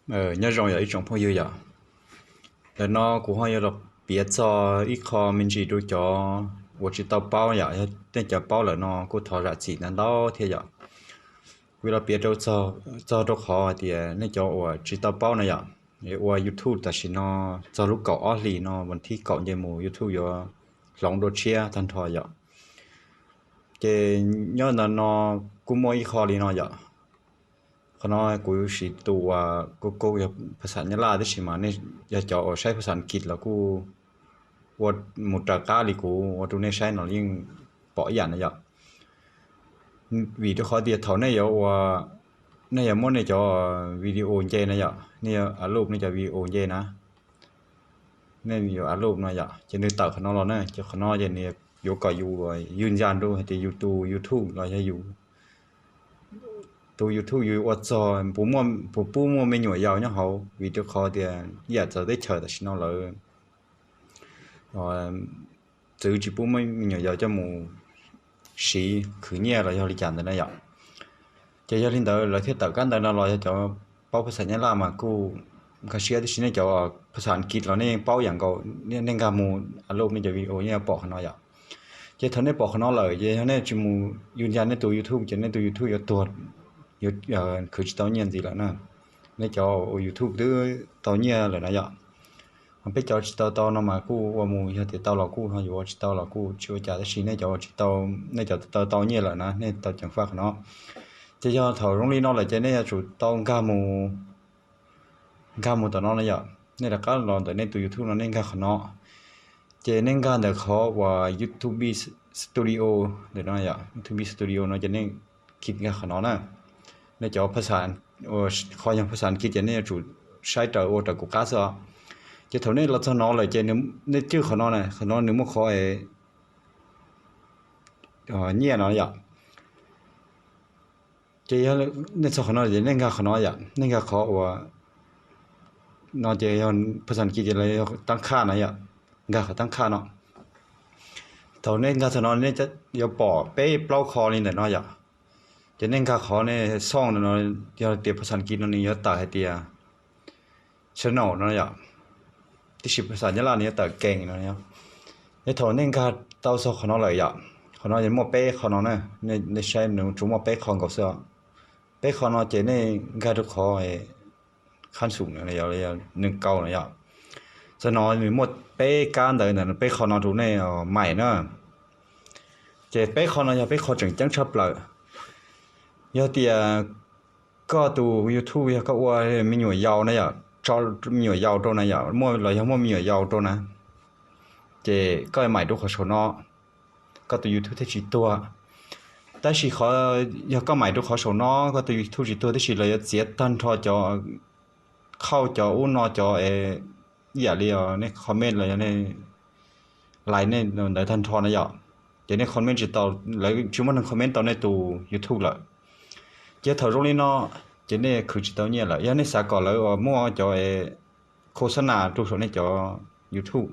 Nyob zoo yog ib tsoom phooj ywg yom, ntawm no kuv ho yuav los piav txog ib qho me ntsis rau cov uas tsis tau paub yom. Yog nej cov paub lawm no kuj thov zam txim ntau ntau thiab yom. Kuv yuav los piav rau txog rau qhov hais tias nej cov uas tsis tau paub no yom, ua YouTube tam sim no txog lub kaum ob hlis no, vas thib kaum nce mus YouTube yuav hloov dua tshiab tag nrho yom. Ces nyob ntawm no kuj muaj ib qho li no yom. Qhov no kuv siv tus uas kuj kuj yog phas xas Nyab Laj tab sis mas nej yog cov uas saib phas xas Askiv los kuj ua mus raws qab li kuv ua rau nej saib no yeej pom ib yam na yom. Vim rau qhov tias thaum nej yuav ua, nej yuav muab nej cov video nce na yom, nej yuav upload nej cov video nce na, nej yuav upload no yom, ces nws tawm qhov no los na, ces qhov no ces nws yuav kom yus ywg ntsa rau hais tias yus tus YouTube los yog yus tus YouTube yus ua txog puas pub muaj me nyuam yaus nyob hauv, vim rau qhov tias ib yam txawv teb chaws tam sim no lawv txwv tsis pub muaj me nyuam yaus coj mus siv khwv nyiaj los yog li cas ntawd na yom. Ces yog li ntawd lawv thiaj tawm kab ntawv no los, yog cov paub phas xas Nyab Laj mas kuj nkag siab, tab sis nej cov phas xas Askiv los nej paub yam nkaus, nej nkag mus upload nej cov video nej yuav pom qhov no yom. Ces thaum nej pom qhov no lawm ces yog nej tsis mus ywg ntsa nej tus YouTube ces nej tus YouTube yuav tuag, yuav khwv tsis tau nyiaj ntxiv lawm na. Nej cov ua YouTube twb tau nyiaj lawm na yom. Ho peb cov tsis tau tau no mas kuj ua mus, yog tias tau los kuj ho yuav, tsis tau los kuj tsis ua cas, tab sis nej cov tsis tau, nej cov tau tau nyiaj lawm na nej tau ceev faj qhov no. Ces yog thaum zoo li no lawm ces nej yuav tsum tau nkag mus, nkag mus tom no na yom. Nej rov qab los ntawm nej tus YouTube no nej nkag qhov no. Ces nej nkag ntawm qhov uas YouTube Studio ntawm no yom, YouTube Studio no ces nej khij nkag qhov no na. Nej cov phas xas, qhov yog phas xas Askiv ces nej yuav tsum saib raws ua raws kuv qab xwb os. Ces thaum nej los txog no lawm ces nej cwj qhov no na, qhov no nws muaj qhov nyiaj no yom. Ces yog nej txog qhov no ces nej nkag qhov no yom, nej nkag qhov uas no ces yog phas xas Askiv ces lawv yog tab khaj no yom, nkag qhov tab khaj no. Thaum nej nkag txog no nej yuav pom peb plaub qho li ntawm no yom. Ces nej nkag qhov nej xoj no, yog tias phas xas Askiv no nws yuav tawm hais tias channel no yom, tiam sis phas xas Nyab Laj nws yuav tawm kees no. Ces thaum nej nkag tau txog qhov no lawm yom, qhov no muaj peb qho no na, nej saib nws tsuas muaj peb qho nkaus xwb. Peb qho no ces nej nkag rau qhov khab xum no, nws kaus no yom. Txog no nws muaj peb kab ntawv ntawm peb qho no rau nej maim na. Ces peb qho no yog peb qho tseem ceeb tshaj plaws. Yog tias koj tus YouTube yog koj ua me nyuam yaus na yom, tso me nyuam yaus rau na yom, muaj los yog muaj me nyuam yaus rau na, ces koj maim rau qhov saum no, koj tus YouTube thiaj tsis tuag. Tab sis qhov, yog koj maim rau qhov saum no koj tus YouTube tsis tuag, tab sis lawv yuav txiav tag nrho cov khauj cov ub no cov ib yam li nej comment los yog nej like nej ntawd tag nrho na yom. Ces nej comment tsis tau, lawv tsis muaj neeg comment tau nej tus YouTube lawm. Ces thaum zoo li no ces nej khwv tsis tau nyiaj lawm. Yog nej xav kom lawv uas muaj cov khos xab nas rau saum nej cov YouTube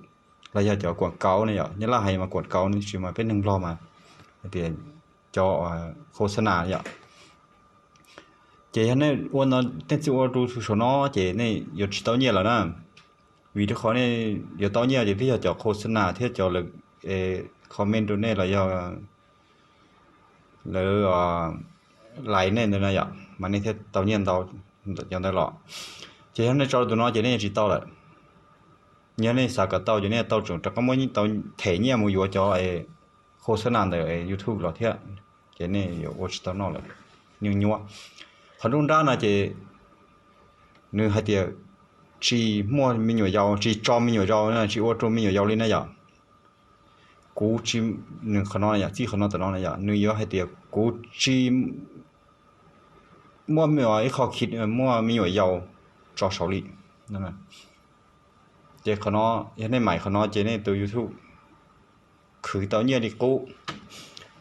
los yog cov kuam kauv ne yom, Nyab Laj hais mas kuam kauv ne, tab sis mas peb neeg Nplog mas hais tias cov khos xab nas yom. Ces yog nej ua no, nej txawj ua rau saum no ces nej yuav tsis tau nyiaj lawm na. Vim rau qhov nej yuav tau nyiaj ces twb yog cov khos xab nas thiab cov lawv comment rau nej los yog lawv like nej ntawd na yom, mas nej thiaj tau nyiaj ntau ntawm cov ntawd los. Ces yog nej tso tus no ces nej yuav tsis tau lawm. Yog nej xav kom tau ces nej tau tseem rov qab muab tau them nyiaj mus yuav cov khos xab nas ntawm YouTube los thiab, ces nej yuav ua tsis tau noj lawm. Nyuaj nyuaj. Qhov nruab nrab no ces nws hais tias tsis muaj me nyuam yaus, tsis tso me nyuam yaus, tsis ua rau me nyuam yaus li na yom. Kuv tsis, nws qhov no yom, txij qhov no tam no na yom, nws yuav hais tias kuv tsis muaj ib qho khi muaj me nyuam yaus tso saud li. Ces qhov no, yog nej maim qhov no ces nej tus YouTube khwv tau nyiaj li qub.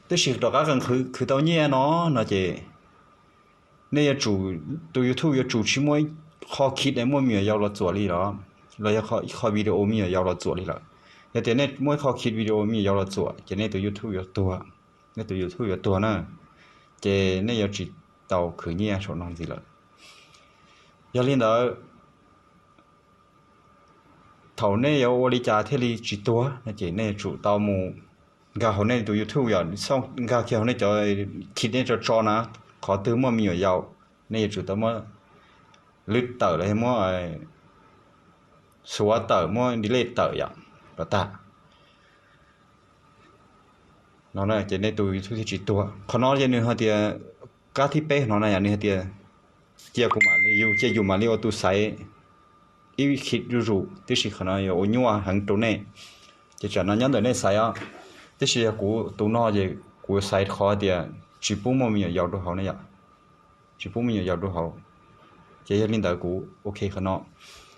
Tab sis rov qab qees khwv tau nyiaj no, no ces nej yuav tsum, tus YouTube yuav tsum tsis muaj ib qho khi muaj me nyuam yaus los txuam li los, los yog ib qho video me nyuam yaus los txuam li lawm. Yog tias nej muaj ib qho khi video me nyuam yaus los txuam ces nej tus YouTube yuav tuag, nej tus YouTube yuav tuag na. Ces nej yuav tsis tau khwv nyiaj saum no ntxiv lawm. Yog li ntawd, thaum nej yuav ua li cas thiaj li tsis tuag no ces nej yuav tsum tau mus nkag hauv nej tus YouTube yom, nkag kiag hauv nej cov khit nej tso tso na, qhov twg muaj me nyuam yaus, nej yuav tsum tau muab lwb tawm los yog muab xuav tawm, muab delete tawm yom, kom tag. No ces nej tus YouTube thiaj tsis tuag. Qhov no ces nws hais tias kab thib peb no na yom, nws hais tias cia kuv mam li, cia yus mam li ua tus xaiv ib khit zuj zus, tiam sis qhov no yuav ua nyuaj heev rau nej. Ces tsam no nyob ntawm nej xaiv os, tiam sis yog kuv tus no ces kuv xaiv qhov tias tsis pub muaj me nyuam yaus rau hauv na yom, tsis pub me nyuam yaus rau hauv. Ces yog li ntawd kuv ok qhov no.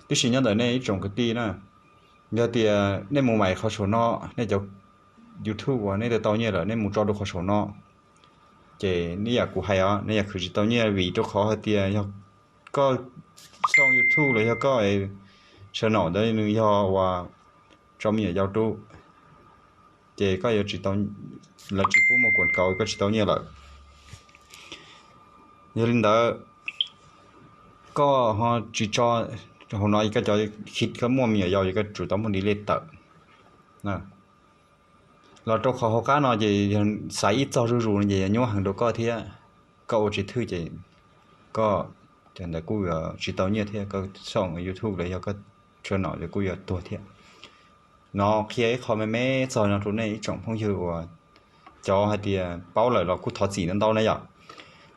Tiam sis nyob ntawm nej ib tsoom kwv tij na, yog tias nej mus maim qhov saum no, nej cov YouTube uas nej tau tau nyiaj lawm nej mus tso rau qhov saum no, ces nej yam kuv hais os, nej yam khwv tsis tau nyiaj vim rau qhov hais tias yog koj xoj YouTube los yog koj sawv naum ntawd nws yog uas tso me nyuam yaus rau, ces koj yuav tsis tau, lawv tsis pub muaj kuam kauv, koj tsis tau nyiaj lawm. Yog li ntawd, koj ho tsis tso hauv no, koj cov khit koj muaj me nyuam yaus ces koj tsum tau muab delete tawm. Los rau qhov hauv qab no ces yog xaiv ib txog zuj zus no ces yog nyuaj heev rau koj thiab. Koj ua tsis thwj ces koj, cov ntawd kuj yuav tsis tau nyiaj thiab, koj xoj YouTube los yog koj sawv naum ces kuj yuav tuag thiab. No qhia ib qho me me txog no rau nej ib tsoom phooj ywg uas cov hais tias paub lawm los kuj thov txim ntau ntau na yom.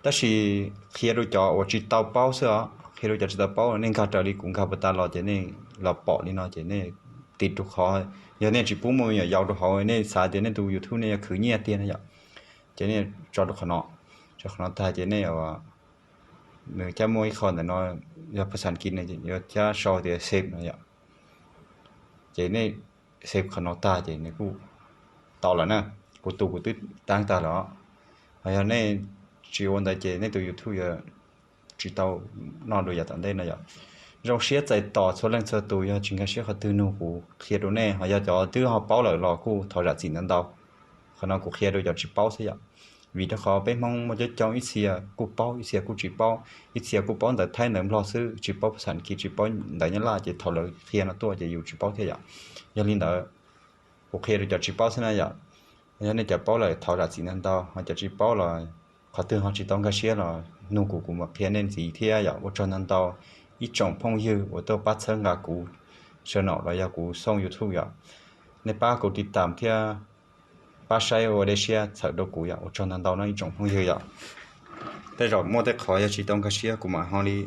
Tab sis qhia rau cov uas tsis tau paub xwb os, qhia rau cov tsis tau paub, nej nkag raws li kuv nkag puas tas los ces nej los pom li no ces nej, tis rau qhov yog nej tsis pub muaj me nyuam yaus rau hauv, nej xav tias nej tus YouTube nej yuav khwv nyiaj tiag na yom, ces nej tso rau qhov no. Tso qhov no tag ces nej, nws cab muaj ib qho ntawm no yog phas xas kis no yuav cab sau tias save no yom. Ces nej save qhov no tag ces nws kuj tau lawm na. Kuv tus kuv twb tab tag lawm os. Ho yog nej tsis ua ntawd ces nej tus YouTube yuav tsis tau noj dua yav tom ntej no yom. Zoo siab txais tos txhua leej txhua tus, yog tsis nkag siab qhov twg nug kuv qhia rau nej, ho yog cov twb ho paub lawm los kuj thov zam txim ntau ntau. Qhov no kuv qhia rau cov tsis paub xwb yom. Vim rau qhov peb Hmoob muaj coob coob, ib txhia kuj paub, ib txhia kuj tsis paub, ib txhia kuj paub ntawv Thaib ntawv Nplog xwb, tsis paub phas xas kis, tsis paub ntawv Nyab Laj, ces thaum lawv qhia no tuaj ces yus tsis paub thiab yom. Yog li ntawd, kuv qhia rau cov tsis paub xwb na yom. Yog nej cov paub lawm thov zam txim ntau ntau, ho cov tsis paub los qhov twg ho tsis tau nkag siab los nug kuv, kuv mam qhia nej ntxiv thiab yom. Ua tsaug ntau ntau ib tsoom phooj ywg uas tuaj pab txhawb nqa kuv sawv naum los yog kuv xoj YouTube yom. Nej pab kuv tiv tam thiab pab saib ua dej siab txhawm rau kuv yom. Ua tsaug ntau ntau no ib tsoom phooj ywg yom. Tej zaum muaj tej qhov yog tsis tau nkag siab kuv mam ho li,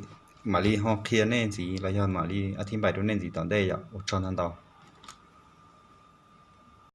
mam li ho qhia nej ntxiv los yog mam li a thib npais rau nej ntxiv tom ntej yom. Ua tsaug ntau ntau.